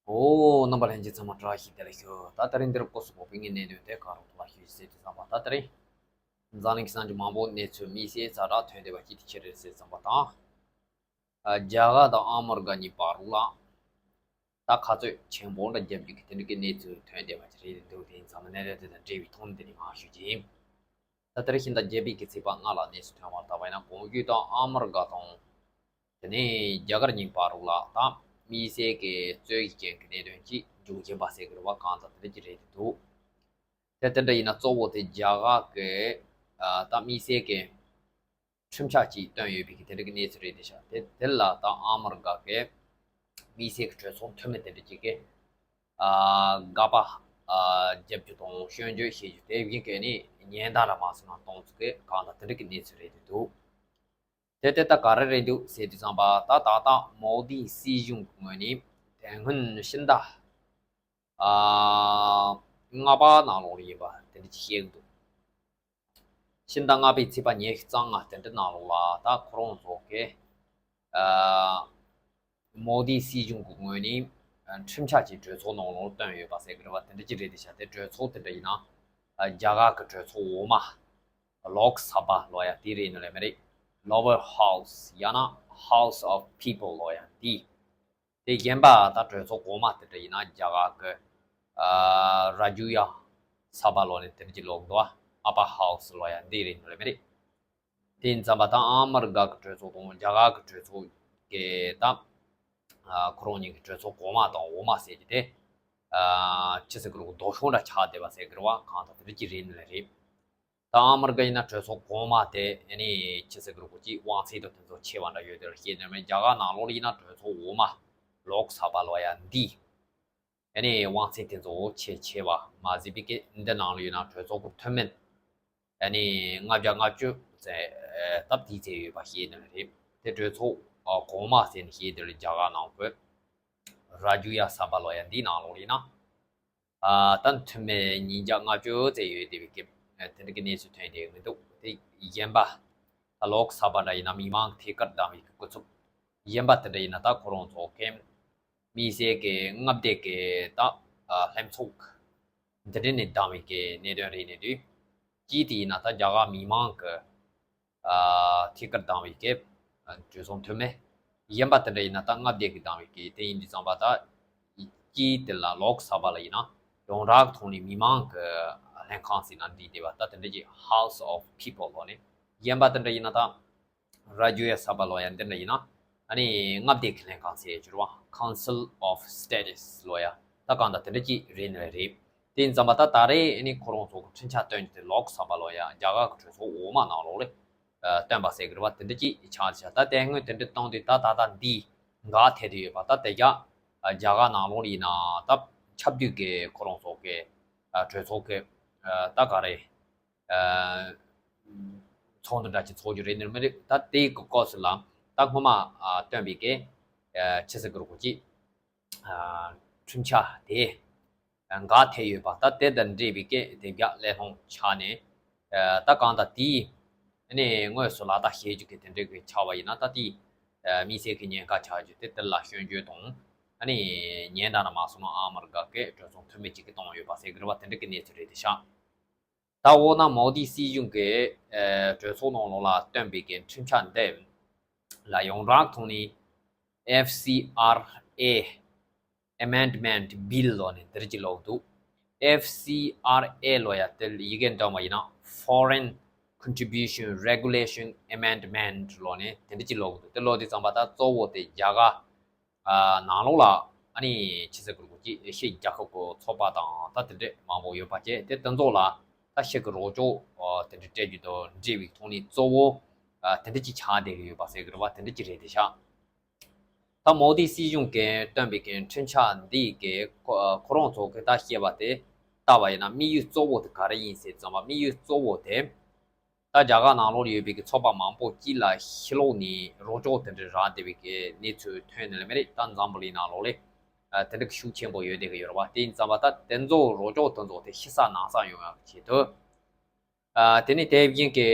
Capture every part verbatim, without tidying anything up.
ཨོ། རྣམ་པ་ལྷན་རྒྱས་ཚང་མ་བཀྲ་ཤིས་བདེ་ལེགས་ཞུ། ད་དེ་རིང་འདིར་སྐོར་སུ་བོད་པའི་གནད་དོན་དེ་ག་རུ་ཐོག་ལ་ཞུ་ཟེར་དུས་ཙམ་པ། ད་དེ་རིང་འཛམ་གླིང་གི་ས་ཆ་མང་པོ་གནས་ཚུལ་དམིགས་བསལ་ཛ་དྲག་ཐོན་བསྡད་པ་ཅིག་དེ་ཅི་རེད་ཟེར་ཙམ་པ་དང་། ཨ། རྒྱ་གར་དང་ཨ་མི་རི་ཀ་གཉིས་བར་ལ་ད་ཁ་རྩོད་ཆེན་པོ་འདྲ་བརྒྱབ་རྒྱུ་གི་དེ་འདྲ་གི་གནས་ཚུལ་ཐོན་བསྡད་པ་ཅིག་རེད་འདུག་དེ་ཡིན་ཙང་གནད་དོན་དེ་དང་འབྲེལ་བའི་ཐོག་ནས་དེ་རིང་ངས་ཞུ་རྒྱུ་ཡིན། ད་ལྟར་ཤིང་རྟ་བརྒྱད་པའི་གི་ཚེས་པ་ལྔ་ལ་གནས་ཚུལ་ཐོན་པར་བལྟས་པ་ཡིན་ན། གོང་ཞུས་དང་ཨ་མི་རི་ཀ་དང་དེ་ནས་རྒྱ་གར་གཉིས་བར་ལ་ད་དམིགས་བསལ་གྱི་རྩོད་གཞི་ཅན་གྱི་གནད་དོན་ཅིག་འབྱུང་བཞིན་པ་ཟེར་དགོས་རེད་པ། གང་ལྟར་དེ་འདྲ་ཅིག་རེད་འདུག་དེ་དེ་འདྲ་ཡིན་ན་གཙོ་བོ་དེ་རྒྱ་གར་གྱི་ཨ་ད་དམིགས་བསལ་གྱི་ཁྲིམས་འཆར་ཅིག་བཏོན་ཡོད་པའི་གི་དེ་འདྲ་གི་གནས་ཚུལ་རེད་དེ་ཤག་དེ་དེ་ལ་ད་ཨ་མི་རི་ཀ་གི་དམིགས་བསལ་གྱི་གྲོས་ཚོགས་འཐུས་མི་དེ་འདྲ་ཅིག་གིས་ཨ་དགག་པ་ཨ་རྒྱབ་རྒྱུ་དང་སྐྱོན་བརྗོད་བྱེད་རྒྱུ་དེ་བཞིན་གྱི་ནི་ཉེན་བརྡ་ར་མ་སོང་ན་གཏོང་ཚུལ་གྱི་གང་ལྟར་དེ་འདྲ་གི་གནས་ཚུལ་རེད་འདུག་དེ་དེ་ད་ག་རེ་རེད་འདུག་ཟེར་དུས་ཙམ་པ། ད་ད་ལྟ་མོ་དི་སྲིད་གཞུང་གི་ངོས་ནས་དེ་སྔོན་ཕྱི་ཟླ་ཨ་ལྔ་པ་ནང་ལོགས་ལ་ཡིན་པ་དེ་འདྲ་ཅིག་བཤད་ཀྱི་འདུག་ཕྱི་ཟླ་ལྔ་པའི་ཚེས་པ་ཉི་ཤུ་རྩ་ལྔ་དེ་འདྲ་ནང་ལོགས་ལ་ད་ཁོ་རང་ཚོ་གི་ཨ་མོ་དི་སྲིད་གཞུང་གི་ངོས་ནས་ཨ་ཁྲིམས་འཆར་ཅིག་གྲོས་ཚོགས་ནང་ལོགས་བཏོན་ཡོད་པ་ཟེར་གི་རེད་པ། དེ་འདྲ་ཅིག་རེད་དེ་ཤག་དེ་གྲོས་ཚོགས་དེ་འདྲ་ཡིན་ན་ཨ་རྒྱ་གར་གི་གྲོས་ཚོགས་འོག་མ་ལོག་སབ་ལོ་ཡ་དེ་རེད་ནི་ལས་མ་རེད། Lower House ཡང་ན་House of People ལོ་ཡ་དེ། དེ་གཞན་པ་ད་གྲོས་ཚོགས་གོང་མ་དེ་འདྲ་ཡིན་ན་རྒྱ་གར་གི་ཨ་རཱ་ཇུ་ཡ་སབ་ལོ་ནས་དེ་འདྲ་ཅིག་ལོག་འདུག་ཨ། Upper House ལོ་ཡ་འདི་རེད་ནི་ལས་མ་རེད། དེ་ཡིན་ཙམ་པ་ད་ཨ་མི་རི་ཀ་གི་གྲོས་ཚོགས་དང་རྒྱ་གར་གི་གྲོས་ཚོགས་ཀྱི་ད་ཨ་ཁོ་རང་གཉིས་ཀྱི་གྲོས་ཚོགས་གོང་མ་དང་འོག་མ་ཟེར་གྱི་དེ་ཨ་ཅི་ཟེར་གི་རེད། ལྡོག་ཕྱོགས་འདྲ་ཆགས་བསྡད་པ་ཟེར་གི་རེད་པ། གང་ལྟར་དེ་འདྲ་ཅིག་རེད་ནི་ལས་རེད། ད་ཨ་མི་རི་ཀ་ཡིན་ན་གྲོས་ཚོགས་གོང་མ་དེ་ཨ་ནི་ཅི་ཟེར་གི་རེད། ཅིག་དབང་ཚད་དང་དེ་ཚོ་ཆེ་བ་འདྲ་ཡོད་དེ་ལ་བཤད་ནས་མེད། རྒྱ་གར་ནང་ལོགས་ལ་ཡིན་ན་གྲོས་ཚོགས་འོག་མ་ལོག་སབ་ལོ་ཡ་འདི་ཨ་ནི་དབང་ཚད་དེ་ཚོ་ཆེ་ཆེ་བ་མ་ཟད་པའི་གི་འདི་ནང་ལ་ཡིན་ན་གྲོས་ཚོགས་ཀྱི་འཐུས་མི་ཨ་ནི་ལྔ་བརྒྱ་ལྔ་བཅུ་ཙམ་སྟབས་བདེ་ཙམ་ཡོད་པ་བཤད་ནས་རེད། དེ་གྲོས་ཚོགས་གོང་མ་ཟེར་ནས་བཤད་དེ་ལ་རྒྱ་གར་ནང་གི་རཱ་ཇུ་ཡ་སབ་ལོ་ཡ་འདི་ནང་ལོགས་ལ་ཡིན་ན། ཨ་ད་འཐུས་མི་ཉིས་བརྒྱ་ལྔ་བཅུ་ཙམ་ཡོད་བསྡད་པའི་སྐབས་དེ་འདྲ་གི་གནས་ཚུལ་ཐོན་བསྡད་མི་འདུག་དེ་གཞན་པ་ད་ལོག་སབ་འདྲ་ཡིན་ན་མི་མང་ཐད་ཀར་བདམས་པའི་སྐུ་ཚབ། གཞན་པ་དེ་འདྲ་ཡིན་ན་ད་ཁོ་རང་ཚོ་གི་དམིགས་བསལ་གྱི་མངའ་སྡེ་གི་ད་ཨ་ལྷན་ཚོགས་འདི་འདྲ་ནས་བདམས་པའི་གི་གནད་དོན་རེད་ནས་དུས། གཅིག་དེ་ཡིན་ན་ད་རྒྱ་གར་མི་མང་གི་ཨ་ཐད་ཀར་བདམས་པའི་སྐབས་ཨ་གྲོས་ཚོགས་འཐུས་མི། གཞན་པ་དེ་འདྲ་ཡིན་ན་ད་མངའ་སྡེ་གི་བདམས་པའི་སྐབས་དེ་ཡིན་དུས་ཙམ་པ་ད་སྤྱིའི་དེ་ལ་ལོག་སབ་ལ་ཡིན་ན་ཡོངས་གྲགས་ཐོག་ནས་མི་མང་གི་ལྷན་ཁང་ཟེར་ན་འདི་དེ་བ་ད་དེ་འདྲ་ཅིག་House of People ལོ་ནས། གཞན་པ་དེ་འདྲ་ཡིན་ན་ད་རཱ་ཇུ་ཡ་སབ་ལོ་ཡ་འདི་འདྲ་ཡིན་ན་ཨ་ནི་མངའ་སྡེ་གི་ལྷན་ཁང་ཟེར་གྱུར་བ་Council of States ལོ་ཡ་ད་གང་ལྟར་དེ་འདྲ་ཅིག་རེད་ནི་རེད། དེ་ཡིན་ཙམ་པ་ད་ད་རེས་ཨ་ནི་ཁོ་རང་ཚོ་གི་ཁྲིམས་འཆར་བཏོན་རྒྱུ་དེ་ལོག་སབ་ལོ་ཡ་རྒྱ་གར་གི་གྲོས་ཚོགས་འོག་མ་ནང་ལོགས་ལ་ཨ་བཏོན་པ་ཟེར་གི་རེད་པ། དེ་འདྲ་ཅིག་ཆགས་ཤག་ད་དེ་སྔོན་དེ་འདྲ་བཏང་དུས་ད་ད་ལྟ་འདི་འགག་ཐལ་དུ་ཡོད་པ། ད་དེ་རྒྱ་ཨ་རྒྱ་གར་ནང་ལོགས་ལ་ཡིན་ན་ད་ཆབ་སྡུད་ཀྱི་ཁོ་རང་ཚོ་གི་ཨ་གྲོས་ཚོགས་ཀྱི་ཨ་ད་ག་རེ་ཨ་ཚོགས་འདུ་འདྲ་ཅིག་ཚོགས་རྒྱུ་རེད་ནི་མི་རེད། ད་དེའི་གི་སྐབས་སུ་ལ་ད་སྔོན་མ་ཨ་བཏོན་པའི་གི་ཨ་ཆི་ཟེར་གི་རེད་གོ་ཅིག་ཨ་ཁྲིམས་འཆར་དེ་འགག་ཐལ་ཡོད་པ། ད་དེ་དང་འབྲེལ་བའི་གི་དེ་རྒྱ་ལས་སློང་ཆགས་ནས་ཨ་ད་གང་ལྟར་དེའི་ཨ་ནི་དངོས་སུ་ལག་བསྟར་བྱེད་རྒྱུ་གི་དེ་འདྲའི་གི་ཆགས་པ་ཡིན་ན་ད་དེའི་ཨ་དམིགས་བསལ་གི་ཉེན་ཁ་ཆགས་རྒྱུ་དེ་དེ་ལ་སྐྱོན་བརྗོད་དང་ཨ་ནི་ཉེན་བརྡ་ན་མ་སོང་ན་ཨ་མི་རི་ཀ་གི་གྲོས་ཚོགས་འཐུས་མི་གཅིག་གིས་བཏང་ཡོད་པ་ཟེར་གི་རེད་པ། དེ་འདྲ་གི་གནས་ཚུལ་རེད་དེ་ཤག་ད་འོ་ན་མོ་དི་སྲིད་གཞུང་གིས་ཨ་གྲོས་ཚོགས་ནང་ལོགས་ལ་བཏོན་པའི་གི་ཁྲིམས་འཆར་འདི་ལ་ཡོངས་གྲགས་ཐོག་ནས་F C R A Amendment Bill ལོ་ནས་དེ་འདྲ་ཅིག་ལབ་འདུག F C R A ལོ་ཡ་དེ་ཡི་གེ་འདྲ་མ་ཡིན་ན་Foreign Contribution Regulation Amendment ལོ་ནས་དེ་འདྲ་ཅིག་ལབ་འདུག་དེ་ལབ་དུས་ཙམ་པ་ད་གཙོ་བོ་དེ་རྒྱ་གར་ཨ་ནང་ལོགས་ལ་ཨ་ནི་ཕྱི་སྲིད་གི་རྒྱལ་ཁབ་ཀྱི་ཚོགས་པ་དང་ད་དེ་འདྲས་མང་པོ་ཡོད་པ་བཅས་དེ་དེ་ཚོ་ལ་ད་ཕྱི་གི་རོགས་སྐྱོར་དེ་འདྲས་སྤྲད་རྒྱུ་དང་འབྲེལ་བའི་ཐོག་ནས་གཙོ་བོ་དེ་འདྲས་ཅིག་ཆགས་བསྡད་ཀྱི་ཡོད་པ་ཟེར་གི་རེད་པ། དེ་འདྲས་ཅིག་རེད་དེ་ཤག་ད་མོ་དི་སྲིད་གཞུང་གིས་བཏོན་པའི་གི་ཁྲིམས་འཆར་འདི་གི་ཁོ་ཁོ་རང་ཚོ་གི་ད་བཤད་པ་དེ་ལྟ་བ་ཡིན་ན་དམིགས་ཡུལ་གཙོ་བོ་དེ་ག་རེ་ཡིན་ཟེར་ཙམ་པ་དམིགས་ཡུལ་གཙོ་བོ་དེ། ད་རྒྱ་གར་ནང་ལོགས་ཡོད་པའི་གི་ཚོགས་པ་མང་པོ་གཅིག་ལ་ཕྱི་ལོགས་ནས་རོགས་སྐྱོར་དེ་འདྲ་རག་བསྡད་པའི་གི་གནས་ཚུལ་ཐོན་ནས་ལ་མེད་རེད། ད་འཛམ་བུ་གླིང་ནང་ལོགས་ལ་ཨ་དེ་འདྲ་གི་ཤུགས་ཆེན་པོ་ཡོད་བསྡད་གི་ཡོད་རེད་པ། དེ་ཡིན་ཙམ་པ་ད་དེ་ཚོ་རོགས་སྐྱོར་དེ་ཚོ་དེ་ཕྱི་ས་ནང་ས་ཡོང་ཡག་གི་ཆེད་དུ་ཨ་དེ་ནས་དེ་བཞིན་གི་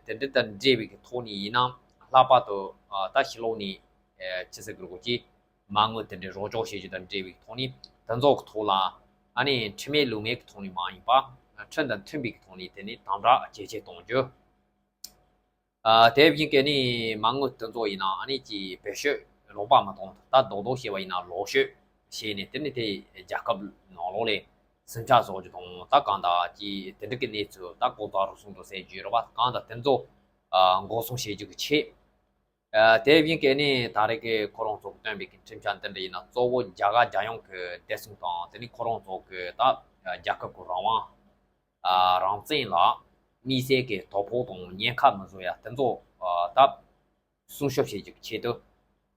དེ་འདྲ་དང་འབྲེལ་བའི་གི་ཐོག་ནས་ཡིན་ན་ལྷག་པར་དུ་ཨ་ད་ཕྱི་ལོགས་ནས་ཨ་ཅི་ཟེར་དགོས་རེད་གོ་ཅིག་མ་དངུལ་དེ་འདྲའི་རོགས་སྐྱོར་བྱེད་རྒྱུ་དང་འབྲེལ་བའི་ཐོག་ནས་དེ་ཚོ་གི་ཐོག་ལ་ཨ་ནི་ཁྲིམས་མེད་ལུགས་མེད་ཀྱི་ཐོག་ནས་མ་ཡིན་པ་ཁྲིམས་དང་མཐུན་པའི་ཐོག་ནས་དེ་ནི་དམ་དྲག་ཇེ་ཆེ་གཏོང་རྒྱུ། ཨ་དེ་བཞིན་གྱི་ནི་མ་དངུལ་དེ་ཚོ་ཡིན་ན་ཨ་ནི་ཀྱི་བེད་སྤྱོད་ལོག་པ་མི་གཏོང་། ད་རྡོག་རྡོག་བྱས་པ་ཡིན་ན་ལོག་སྤྱོད་བྱས་ནས་དེ་ནི་དེ་རྒྱལ་ཁབ་ནང་ལོགས་ལ་ཟིང་ཆ་བཟོ་རྒྱུ་དང་། ད་གང་ལྟར་ཀྱི་དེ་འདྲ་གི་གནས་ཚུལ་ད་གོ་ད་རུ་སོང་འགྲོ་ཟེར་རྒྱུ་རེད་བ། གང་ལྟར་དེ་ཚོ་ཨ་འགོག་སྲུང་བྱེད་རྒྱུ་གི་ཆེད། ཨ་དེ་བཞིན་གྱི་ནི་ད་རེས་ཀྱི་ཁོ་རང་ཚོ་བཏོན་པའི་གི་ཁྲིམས་འཆར་འདི་འདྲ་ཡིན་ན་གཙོ་བོ་རྒྱ་གར་རྒྱལ་ཡོངས་ཀྱི་བདེ་སྲུང་དང་དེ་ནི་ཁོ་རང་ཚོ་གི་ད་རྒྱལ་ཁབ་ཀྱི་རང་དབང་། ཨ་རང་བཙན་ལ་དམིགས་བསལ་གྱི་དོ་ཕོག་དང་ཉེན་ཁ་མི་བཟོ་ཡ་དེ་ཚོ་ཨ་ད་སྲུང་སྐྱོབ་བྱེད་རྒྱུ་གི་ཆེད་དུ་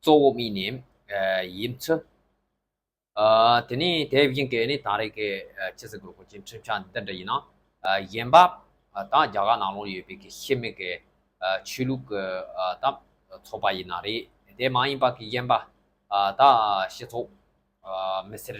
གཙོ་བོ་དམིགས་ནས་ཨ་ཡིན་ཚུལ། ཨ་དེ་ནས་དེ་བཞིན་གྱི་ནི་ད་རེས་ཀྱི་ཨ་ཕྱི་སྲིད་ཀྱི་ལོ་འཁོར་གྱི་ཁྲིམས་འཆར་འདི་འདྲ་ཡིན་ན། ཨ་གཞན་པ་ཨ་ད་རྒྱ་གར་ནང་ལོགས་ཡོད་པའི་གི་ཕྱི་མི་གི་ཨ་ཆོས་ལུགས་ཀྱི་ཨ་ད་ཚོགས་པ་ཡིན་ན་རེད། དེ་མ་ཡིན་པ་གི་གཞན་པ་ཨ་ད་སྤྱི་ཚོགས་ཨ་མི་སེར་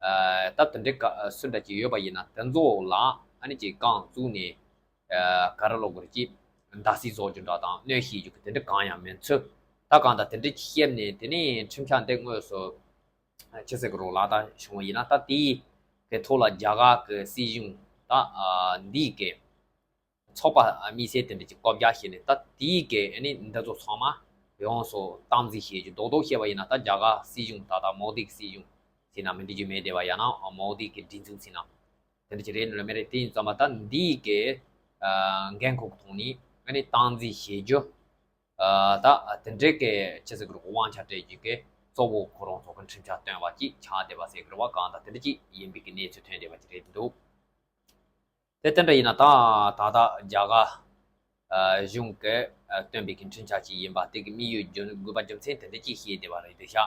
ཨ་ད་དེ་འདྲའི་ཀ་སུ་འདྲ་ཅིག་ཡོད་པ་ཡིན་ན་དེ་ཚོ་ལ་ཨ་ནི་ཅིག་རྐང་བཙུགས་ནས་ཨ་ག་རེ་ལབ་དགོས་རེད། ཅིག་མདའ་སིག་བཟོ་རྒྱུ་འདྲ་དང་གནོན་བྱེད་རྒྱུ་གི་དེ་འདྲ་གང་ཡང་མིན་ཚུལ། ད་གང་ལྟར་དེ་འདྲ་ཅིག་བཤད་ནས་དེ་ནས་ཁྲིམས་འཆར་འདི་དངོས་སུ་ཕྱི་སྲིད་ཀྱི་རོགས་ལ་ད་བྱུང་བ་ཡིན་ན། ད་དེའི་གི་ཐོག་ལ་རྒྱ་གར་གྱི་སྲིད་གཞུང་ད་ཨ་འདིའི་གི་ཚོགས་པ་དམིགས་བསལ་དེ་འདྲ་ཅིག་བསྐོ་བཞག་བྱས་ནས་ད་དེའི་གི་ཨ་ནི་འདི་ཚོ་ཚང་མ་ཡོངས་སུ་སྟངས་འཛིན་བྱེད་རྒྱུ། རྡོག་རྡོག་བཤད་པ་ཡིན་ན་ད་རྒྱ་གར་སྲིད་གཞུང་ད་ལྟ་མོ་དི་གི་སྲིད་གཞུང་ཟེར་ན་མི་འགྲིག་རྒྱུ་མེད་བསྡད་པ། ཡང་ན་མོ་དི་གི་སྒྲིག་འཛུགས་ཟེར་ན་དེ་འདྲ་ཅིག་རེད་ནི་རེད་མི་རེད། དེ་ཡིན་ཙང་མ་ད་འདིའི་གི་ཨ་འགན་ཁུར་གི་ཐོག་ནས་ཨ་ནི་སྟངས་འཛིན་བྱེད་རྒྱུ། ཨ་ད་དེ་འདྲའི་གི་ཕྱི་སྲིད་ཀྱི་རོགས་དབང་ཆ་སྤྲད་རྒྱུ་གི་གཙོ་བོ་ཁོ་རང་ཚོ་གི་ཁྲིམས་འཆར་བཏོན་པ་ཅིག་ཆགས་བསྡད་པ་ཟེར་གི་རེད་བ། གང་ལྟར་དེ་འདྲ་ཅིག་ཡིན་པའི་གི་གནས་ཚུལ་ཐོན་བསྡད་པ་ཅིག་རེད་འདུག་དེ་དེ་འདྲ་ཡིན་ན་ད་ད་ལྟ་རྒྱ་གར་ཨ་གཞུང་གི་ཨ་བཏོན་པའི་གི་ཁྲིམས་འཆར་ཅིག་ཡིན་པ་དེ་གི་དམིགས་ཡུལ་རྒྱུ་དགོས་པ་རྒྱུ་མཚན་དེ་འདྲ་ཅིག་བཤད་བསྡད་པ་རེད་འདུག་ཤག་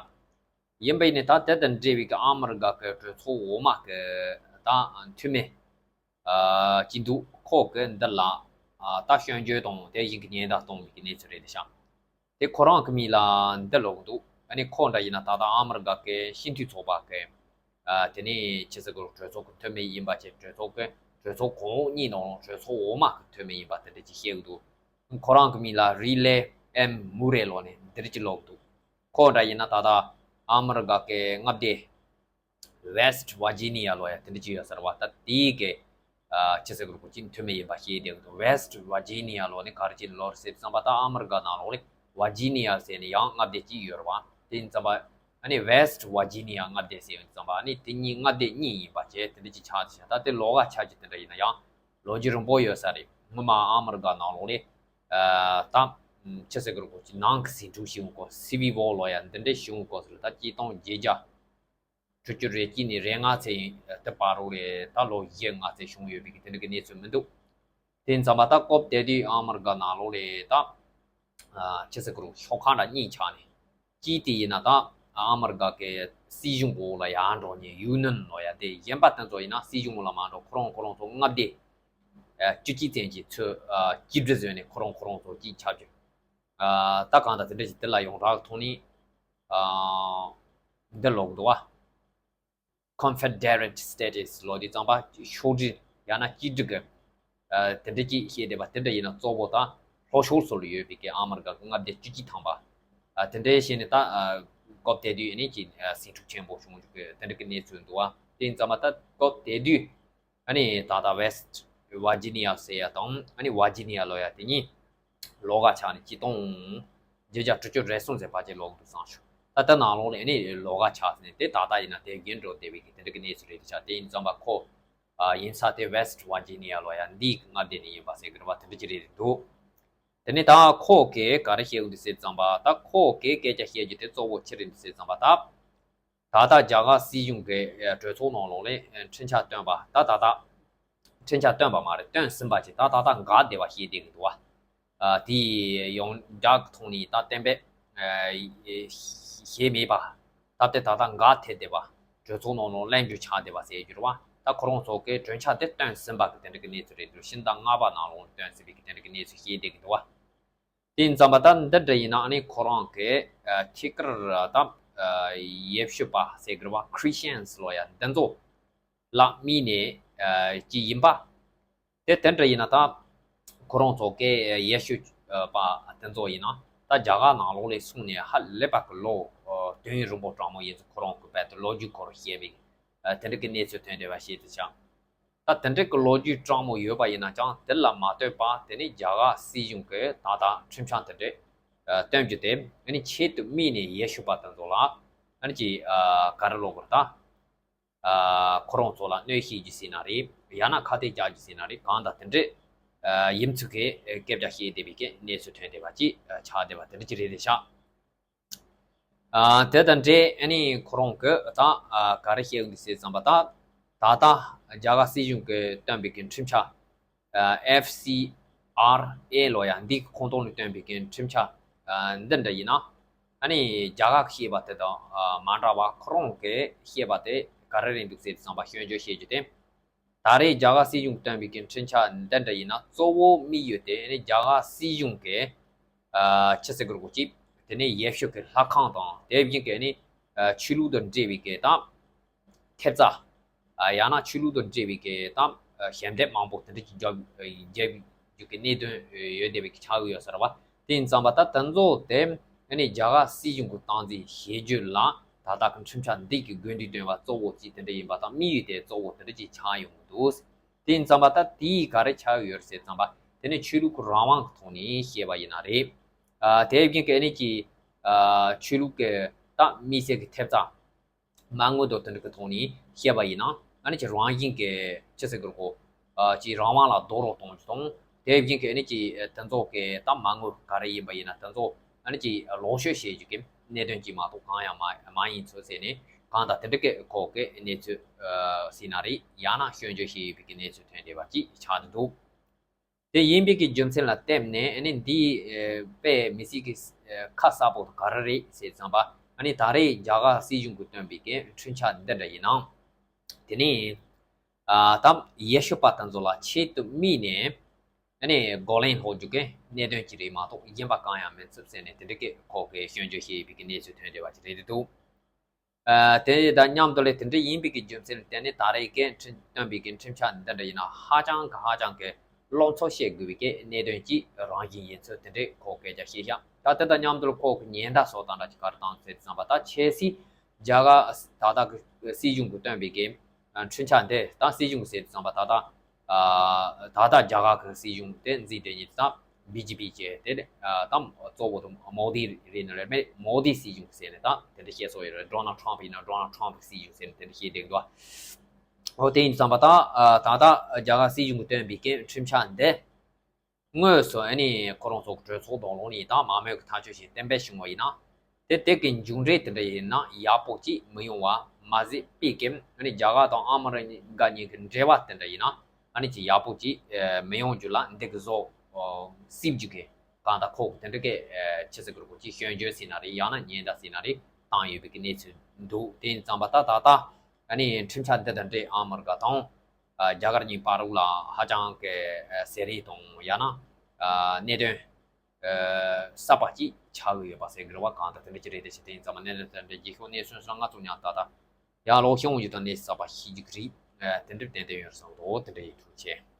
ཡིན་པ་ཡིན་ནའི་ད་དེ་དང་འབྲེལ་བའི་གི་ཨ་མི་རི་ཀ་གི་གྲོས་ཚོགས་འོག་མ་གི་ད་འཐུས་མི་ཨ་ཅིག་འདུག་ཁོ་གི་འདི་ལ་ཨ་ད་སྐྱོན་བརྗོད་དང་དེ་བཞིན་གི་ཉེན་བརྡ་གཏོང་བའི་གི་གནས་ཚུལ་རེད་ཤག་དེ་ཁོ་རང་གི་མིང་ལ་འདི་ལབ་གི་འདུག་ཨ་ནི་ཁོ་འདྲ་ཡིན་ན་ད་ལྟ་ཨ་མི་རི་ཀ་གི་སྤྱི་འཐུས་ཚོགས་པ་གི་ཨ་དེ་ནས་ཕྱི་སྲིད་ཀྱི་གྲོས་ཚོགས་ཀྱི་འཐུས་མི་ཡིན་པ་བྱས། གྲོས་ཚོགས་ཀྱི་གྲོས་ཚོགས་གོང་འོག་གཉིས་ནང་གྲོས་ཚོགས་འོག་མ་གི་འཐུས་མི་ཡིན་པ་དེ་འདྲ་ཅིག་བཤད་གི་འདུག་ཁོ་རང་གི་མིང་ལ་རི་ལེ་ཨེམ་མུ་རེ་ལབ་ནས་འདི་འདྲ་ཅིག་ལབ་གི་འདུག་ཁོ་འདྲ་ཡིན་ན་ད་ལྟ་ཨ་མི་རི་ཀ་གི་མངའ་སྡེ་West Virginia་ལབ་ཡ་དེ་འདྲ་ཅིག་ཡོད་ས་རེད་བ། ད་དེའི་གི་ཨ་ཕྱི་སྲིད་ཀྱི་རོགས་ཅིག་འཐུས་མི་ཡིན་པ་བཤད་བསྡད་གི་འདུག West Virginia་ལབ་ནི་ག་རེ་ཅིག་ལབ་རེད་ཟེར་བསམ་པ། ད་ཨ་མི་རི་ཀ་ནང་ལོགས་ལ་ཝར་ཇི་ནི་ཡ་ཟེར་ནས་ཡང་མངའ་སྡེ་གཅིག་ཡོད་རེད་བ། དེ་ཡིན་ཙང་པ་ཨ་ནི་West Virginia་མངའ་སྡེ་ཟེར་ཡོང་ཙང་པ་ཨ་ནི་དེ་གཉིས་མངའ་སྡེ་གཉིས་ཡིན་པ་བྱས་དེ་འདྲ་ཅིག་ཆགས་ཤག་ད་དེ་ལོགས་ཀ་ཆགས་རྒྱུ་དེ་འདྲ་ཡིན་ན་ཡང་ལོ་རྒྱུས་རིང་པོ་ཡོད་ས་རེད། སྔོན་མ་ཨ་མི་རི་ཀ་ནང་ལོགས་ལ་ཨ་ད་ཕྱི་སྲིད་ཀྱི་རོགས་ཅིག་ནང་གི་ཟིང་འཁྲུག་བྱུང་གོ Civil War་ལབ་ཡ་འདི་འདྲ་བྱུང་གོ་ཟེར། ད་སྤྱི་སྟོང་བརྒྱད་བརྒྱ་དྲུག་ཅུ་རེ་གཅིག་ནས་རེ་ལྔ་ཚེ་དེ་བར་རོ་རེ་ད་ལོ་བཞི་ལྔ་ཚེ་བྱུང་ཡོད་པའི་གི་དེ་འདྲ་གི་གནས་ཚུལ་མི་འདུག་དེ་ཡིན་ཙང་པ་ད་སྐབས་དེ་དུས་ཨ་མི་རི་ཀ་ནང་ལོགས་ལ་ད་ཨ་ཕྱི་སྲིད་ཀྱི་རོགས་ཤོག་ཁག་འདྲ་གཉིས་ཆགས་ནས། གཅིག་དེ་ཡིན་ན་ད་ཨ་མི་རི་ཀ་གི་སྲིད་གཞུང་འོག་ལ་ཡར་འགྲོ་མཁན་ཡུ་ནན་ལབ་ཡ་དེ། གཞན་པ་དེ་ཚོ་ཡིན་ན་སྲིད་གཞུང་འོག་ལ་མ་འགྲོ། ཁོ་རང་ཁོ་རང་ཚོ་མངའ་སྡེ་ཨ་བཅུ་གཅིག་ཙམ་གྱི་ཚོས་ཨ་གཅིག་སྒྲིལ་བཟོས་ནས་ཁོ་རང་ཁོ་རང་ཚོ་གཅིག་ཆགས་རྒྱུ། ཨ་ད་གང་ལྟར་དེ་འདྲ་ཞིག་དེ་ལ་ཡོངས་གྲགས་ཐོག་ནས་ཨ་འདི་ལབ་གི་འདུག་བ། Confederate States་ལབ་དུས་ཙམ་པ་ཕྱོགས་སྒྲིག་ཡང་ན་གཅིག་སྒྲིལ་གྱི་ཨ་དེ་འདྲ་ཅིག་བཤད་བསྡད་པ་དེ་འདྲ་ཡིན་ན་གཙོ་བོ་ད་ལྷོ་ཕྱོགས་སུ་ལ་ཡོད་པའི་གི་ཨ་མི་རི་ཀ་གི་མངའ་སྡེ་བཅུ་གཅིག་ཐམ་པ། ཨ་དེ་འདྲའི་བཤད་ནས་ད་ཨ་སྐབས་དེ་དུས་ཨ་ནི་ཅིག་ཨ་ཟིང་འཁྲུག་ཆེན་པོ་བྱུང་འཇུག་གི་དེ་འདྲ་གི་གནས་ཚུལ་འདུག་བ། དེ་ཡིན་ཙམ་པ་ད་སྐབས་དེ་དུས་ཨ་ནི་ད་ལྟ་West Virginia་ཟེར་ཡ་དང་ཨ་ནི་Virginia་ལབ་ཡ་དེ་གཉིས་ལོགས་ཀ་ཆགས་ནས་སྤྱི་སྟོང་བརྒྱད་བརྒྱ་དྲུག་ཅུ་རེ་གསུམ་ཟེར་ཕལ་ཆེར་ལབ་འདུག་བསམ་བྱུང་། ད་ལྟ་ནང་ལོགས་ལ་ཨ་ནི་ལོགས་ཀ་ཆགས་ནས་དེ་ད་ལྟ་ཡིན་ན་དེ་རྒྱུན་འགྲོ་བསྡད་པའི་གི་དེ་འདྲ་གི་གནས་ཚུལ་རེད་ཤག་དེ་ཡིན་ཙམ་པ་ཁོ་ཨ་ཡིན་ས་དེ་West Virginia་ལབ་ཡ་འདིའི་གི་མངའ་སྡེ་ནས་ཡིན་པ་ཟེར་གི་རེད་བ། དེ་འདྲ་ཅིག་རེད་འདུག་དེ་ནས་ད་ཁོ་གིས་ག་རེ་བཤད་ཡོད་འདུག་ཟེར་ཙམ་པ། ད་ཁོ་གིས་སྐད་ཆ་བཤད་རྒྱུ་དེ་གཙོ་བོ་ཅི་རེད་འདུག་ཟེར་ཙམ་པ། ད་ད་ལྟ་རྒྱ་གར་སྲིད་གཞུང་གི་ཨ་གྲོས་ཚོགས་ནང་ལོགས་ལ་ཨ་ཁྲིམས་འཆར་བཏོན་པ་ད་ད་ལྟ་ཁྲིམས་འཆར་བཏོན་པ་མ་རེད། བཏོན་ཟིན་པ་ཅིག་ད་ད་ལྟ་འགག་བསྡད་པ་བཤད་བསྡད་ཀྱི་འདུག་བ། ཨ་དེ་ཡོངས་གྲགས་ཀྱི་ཐོག་ནས་ད་གཏན་འབེབས་ཨ་བྱས་མེད་པ། ད་ལྟ་ད་ལྟ་འགག་ཐེབས་བསྡད་པ། གྲོས་ཚོགས་ནང་ལོགས་ལ་ལན་འགྱུར་ཆགས་བསྡད་པ་ཟེར་རྒྱུ་རེད་བ། ད་ཁོ་རང་ཚོ་གིས་གྲོས་འཆར་དེ་བཏོན་ཟིན་པ་གི་དེ་འདྲ་གི་གནས་ཚུལ་རེད་འདུག་ཕྱི་ཟླ་ལྔ་པ་ནང་ལོགས་བཏོན་ཟིན་པའི་གི་དེ་འདྲ་གི་གནས་ཚུལ་བཤད་བསྡད་ཀྱི་འདུག་བ། དེ་ཡིན་ཙམ་པ་ད་འདི་འདྲ་ཡིན་ན་ཨ་ནི་ཁོ་རང་གི་ཨ་ཐད་ཀར་ད་ཨ་ཡེ་ཤུ་པ་ཟེར་གི་རེད་བ། Christians་ལབ་ཡ་འདི་ཚོ་ལ་དམིགས་ནས་ཨ་ཅིག་ཡིན་པ། དེ་དེ་འདྲ་ཡིན་ན་ད་ཁོ་རང་ཚོ་གི་ཡེ་ཤུ་པ་དེ་ཚོ་ཡིན་ན་ད་ ད་རྒྱ་གར་ནང་ལོགས་ལ་སོང་ནས་ཧ་ལས་པ་གི་ལོ་ཨ་དུས་ཡུན་རིང་པོ་གྲོངས་མོ་ཡིན་ཚུལ་ཁོ་རང་གི་བར་དུ་ལོ་རྒྱུས་སྐོར་བཤད་པའི་ཨ་དེ་འདྲ་གི་གནས་ཚུལ་ཐོན་བསྡད་པ་ཤེས་ཐུབ་ཤག་ད་དེ་འདྲ་གི་ལོ་རྒྱུས་གྲོངས་མོ་ཡོད་པ་ཡིན་ན་ཀྱང་དེ་ལ་མ་ལྟོས་པ་དེ་ནི་རྒྱ་གར་སྲིད་གཞུང་གི་ད་ལྟ་ཁྲིམས་འཆར་དེ་འདྲ་ཨ་བཏོན་རྒྱུ་དེ་ཨ་ནི་ཆེད་དུ་དམིགས་ནས་ཡེ་ཤུ་པ་དེ་ཚོ་ལ་ཨ་ནི་ཅི་ཨ་ག་རེ་ལབ་དགོས་རེད་ད། ཨ་ཁོ་རང་ཚོ་ལ་གནོད་བྱེད་རྒྱུ་ཟེར་ན་རེད། ཡང་ན་ཁ་གཏད་བཅག་རྒྱུ་ཟེར་ན་རེད། གང་དང་དེ་འདྲས་ཨ་ཡིན་ཚུལ་གྱི་ཨ་སྐད་ཆ་བཤད་བསྡད་པའི་གི་གནས་ཚུལ་ཐོན་བསྡད་པ་ཅིག་ཨ་ཆགས་བསྡད་པ་དེ་འདྲ་ཅིག་རེད་ཤག་ཨ་དེ་དང་འབྲེལ་ཨ་ནི་ཁོ་རང་གི་ད་ཨ་ག་རེ་བཤད་ཀྱི་འདུག་ཟེར་ཙམ་པ་ད་ད་ལྟ་རྒྱ་གར་སྲིད་གཞུང་གིས་བཏོན་པའི་གི་ཁྲིམས་འཆར་ཨ་ཨེཕ་སི་ཨར་ཨེ་ལོ་ཡ་འདི་གི་ཁོངས་གཏོགས་ནས་བཏོན་པའི་གི་ཁྲིམས་འཆར་ཨ་འདི་འདྲ་ཡིན་ན། ཨ་ནི་རྒྱ་གར་གྱིས་བཤད་པ་དེ་དང་ཨ་མ་འདྲ་བ་ཁོ་རང་གིས་བཤད་པ་དེ་ག་རེ་རེད་འདུག་ཟེར་ཙམ་པ་སྐྱོན་བརྗོད་བྱེད་རྒྱུ་དེ། ད་རེས་རྒྱ་གར་སྲིད་གཞུང་བཏོན་པའི་གི་ཁྲིམས་འཆར་འདི་འདྲ་ཡིན་ན་གཙོ་བོ་དམིགས་ཡུལ་དེ་ཨ་ནི་རྒྱ་གར་སྲིད་གཞུང་གིས་ཨ་ཆི་ཟེར་དགོས་རེད་གོ་ཅིག་དེ་ནས་ཡེ་ཤུ་གི་ལྷ་ཁང་དང་དེ་བཞིན་གི་ཨ་ནི་ཨ་ཆོས་ལུགས་དང་འབྲེལ་བའི་གི་དང་། ཐེབས་རྩ། ཡང་ན་ཆོས་ལུགས་དང་འབྲེལ་བའི་གི་དང་ཞལ་འདེབས་མང་པོ་དེ་འདྲ་ཅིག་རྒྱབ་རྒྱབ་རྒྱུ་གི་གནད་དོན་ཡོད་བསྡད་པའི་གི་ཆགས་ཀྱི་ཡོད་ས་རེད་བ། དེ་ཡིན་ཙམ་པ་ད་དེ་ཚོ་དེ་ཨ་ནི་རྒྱ་གར་སྲིད་གཞུང་གི་སྟངས་འཛིན་བྱེད་རྒྱུ་ལ་ད་ལྟ་གི་ཁྲིམས་འཆར་འདི་གི་དགོས་འདུན་བཏོན་པ་གཙོ་བོ་ཅིག་དེ་འདྲ་ཡིན་པ་དང་དམིགས་ཡུལ་དེ་གཙོ་བོ་དེ་འདྲ་ཅིག་ཆགས་ཡོང་གི་འདུག་དེ་ཡིན་ཙམ་པ་ད་དེའི་ག་རེ་ཆགས་ཀྱི་ཡོད་རེད་ཟེར་ཙམ་པ་དེ་ནི་ཆོས་ལུགས་ཀྱི་རང་དབང་གི་ཐོག་ནས་བཤད་པ་ཡིན་ན་རེད། དེ་བཞིན་གི་ཨ་ནི་ཅིག་ཆོས་ལུགས་ཀྱི་ད་དམིགས་བསལ་གྱི་ཐེབས་རྩ། མ་དངུལ་དང་དེ་འདྲ་གི་ཐོག་ནས་བཤད་པ་ཡིན་ན་ཨ་ནི་ཅིག་རང་བཞིན་གྱི་ཅི་ཟེར་དགོས་རེད་གོ། ཨ་ཅིག་རང་དབང་ལ་རྡོག་རོལ་གཏོང་རྒྱུ་དང་དེ་བཞིན་གྱི་ཨ་ནི་ཅིག་དེ་ཚོ་གི་ད་མ་དངུལ་ག་རེ་ཡིན་པ་ཡིན་ན་དེ་ཚོ་ཨ་ནི་ཅིག་ལོག་སྤྱོད་བྱེད་རྒྱུ་གི་གནད་དོན་ཅིག་མ་གཏོགས་གང་ཡང་མ་མ་ཡིན་ཚུལ་ཟེར་ནས་གང་དང་དེ་འདྲ་གི་ཁོག་གི་གནས་ཚུལ་ཨ་ཟེར་ན་རེད། ཡང་ན་སྐྱོན་བརྗོད་བྱས་ཡོད་པའི་གི་གནས་ཚུལ་ཐོན་བསྡད་པ་ཅིག་ཆགས་བསྡད་འདུག་དེ་ཡིན་པའི་གི་རྒྱུ་མཚན་ལ་བརྟེན་ནས་ཨ་ནི་འདིའི་ཨེ་དཔེ་མི་སྲིད་ཀྱི་ཨེ་ཁ་གསལ་པོ་ག་རེ་རེད་ཟེར་ཙམ་པ་ཨ་ནི་ད་རེས་རྒྱ་གར་སྲིད་གཞུང་གིས་བཏོན་པའི་གི་ཁྲིམས་འཆར་འདི་འདྲ་ཡིན་ནའང་། དེ་ནི་ཨ་ད་ཡེ་ཤུ་པ་དེ་ཚོ་ལ་ཆེད་དུ་དམིགས་ནས་ཨ་ནི་རྒོལ་ལན་སློག་རྒྱུ་གི་གནད་དོན་ཅིག་རེད་མ་གཏོགས་གཞན་པ་གང་ཡང་མིན་ཚུལ་ཟེར་ནས་དེ་འདྲ་གི་ཁོག་གི་སྐྱོན་བརྗོད་བྱས་ཡོད་པའི་གི་གནས་ཚུལ་ཐོན་བསྡད་པ་ཅིག་རེད་འདུག་ཨ་དེ་དང་མཉམ་དུ་ལས་དེ་འདྲ་ཡིན་པའི་གི་རྒྱུ་མཚན་ལ་བརྟེན་ནས་ད་རེས་ཀྱི་ཁྲིམས་བཏོན་པའི་གི་ཁྲིམས་འཆར་འདི་འདྲ་ཡིན་ན་ཧ་ཅང་གི་ཧ་ཅང་གི་བློ་འཚབ་བྱེད་དགོས་པའི་གི་གནད་དོན་གྱི་རང་བཞིན་ཡིན་ཚུལ་དེ་འདྲའི་ཁོག་སྐད་ཆ་བཤད་ཤག་ད་དེ་དང་མཉམ་དུ་ལ་ཁོག་གི་ཉེན་བརྡ་སོགས་དང་འདྲ་ཅིག་ག་རེ་བཏང་ཟེར་དུས་ཙམ་པ་ད་ཆབ་སྲིད་རྒྱ་གར་ད་ལྟ་གི་སྲིད་གཞུང་གིས་བཏོན་པའི་གི་ཁྲིམས་འཆར་འདི་ད་སྲིད་གཞུང་ཟེར་དུས་ཙམ་པ་ད་ལྟ། ད་ལྟ་རྒྱ་གར་གྱི་སྲིད་གཞུང་དེ་འཛིན་དེ་ཉིད་ད་བི་ཇེ་པི་བྱས་དེ་ད་གཙོ་བོ་དེ་མོ་དི་རེད་ནི་རེད་མེད་མོ་དི་སྲིད་གཞུང་ཟེར་ནས་ད་དེ་འདྲ་བཤད་སྲོལ་ཡོད་རེད། ཌོ་ནལ་ཊམ་ཡིན་ན་ཌོ་ནལ་ཊམ་གྱི་སྲིད་གཞུང་ཟེར་ནས་དེ་འདྲ་བཤད་བསྡད་འདུག་འོ་དེ་ཡིན་ཙམ་པ་ད་ད་ལྟ་རྒྱ་གར་སྲིད་གཞུང་གིས་བཏོན་པའི་གི་ཁྲིམས་འཆར་འདི་དངོས་སུ་ཨ་ནི་ཁོ་རང་ཚོ་གྲོས་ཚོགས་དང་ལོག་ནས་ད་མང་མོས་ཀྱི་ཐག་གཅོད་བྱས་གཏན་འབེབས་བྱུང་བ་ཡིན་ན། དེ་དེ་གི་མཇུག་འབྲས་དེ་འདྲ་ཡིན་ན་ཡག་པོ་ཅིག་མི་ཡོང་བ་མ་ཟད་པའི་གི་ཨ་ནི་རྒྱ་གར་དང་ཨ་མི་རི་ཀ་གཉིས་ཀྱི་འབྲེལ་བ་དེ་འདྲ་ཡིན་ན་ཨ་ནི་ཅིག་ཡག་པོ་ཅིག་མི་ཡོང་རྒྱུ་ལ་འདི་གི་བཟོ་སྲིད་རྒྱུ་གི་གང་ལྟར་ཁོག་དེ་འདྲ་གི་ཅི་ཟེར་དགོས་རེད་གོ་ཅིག་སྐྱོན་བརྗོད་ཟེར་ན་རེད། ཡང་ན་ཉེན་བརྡ་ཟེར་ན་རེད་བཏང་ཡོད་པའི་གི་གནས་ཚུལ་འདུག་དེ་ཡིན་ཙམ་པ་ད་ད་ལྟ་ཨ་ནི་ཁྲིམས་འཆར་འདི་དང་འབྲེལ་ཨ་མི་རི་ཀ་དང་རྒྱ་གར་གཉིས་བར་ལ་ཧ་ཅང་གི་ཟེར་རེས་དང་ཡང་ན་གནད་དོན། གསར་པ་ཅིག་ཆགས་ཀྱི་ཡོད་པ་ཟེར་གྱི་རེད་བ། གང་ལྟར་དེ་འདྲ་ཅིག་རེད། དེ་ཕྱིར་དེ་ཡིན་ཙང་མ་གནས་ལུགས་དེ་འདྲ་རྒྱལ་ཁབ་གནས་ཚུལ་སོགས་ང་ཚོ་ཉག་ཏག་ཏག་ཡར་ལོག་ཤོང་ཡོད་དང་གནས་གསར་པ་ཤེས་རྒྱུ་གི་རེད། དེ་འདྲ་ཏན་ཏན་ཡོད་བསམ་འདུག་དེ་འདྲ་ཡིན། ཐུགས་རྗེ་ཆེ།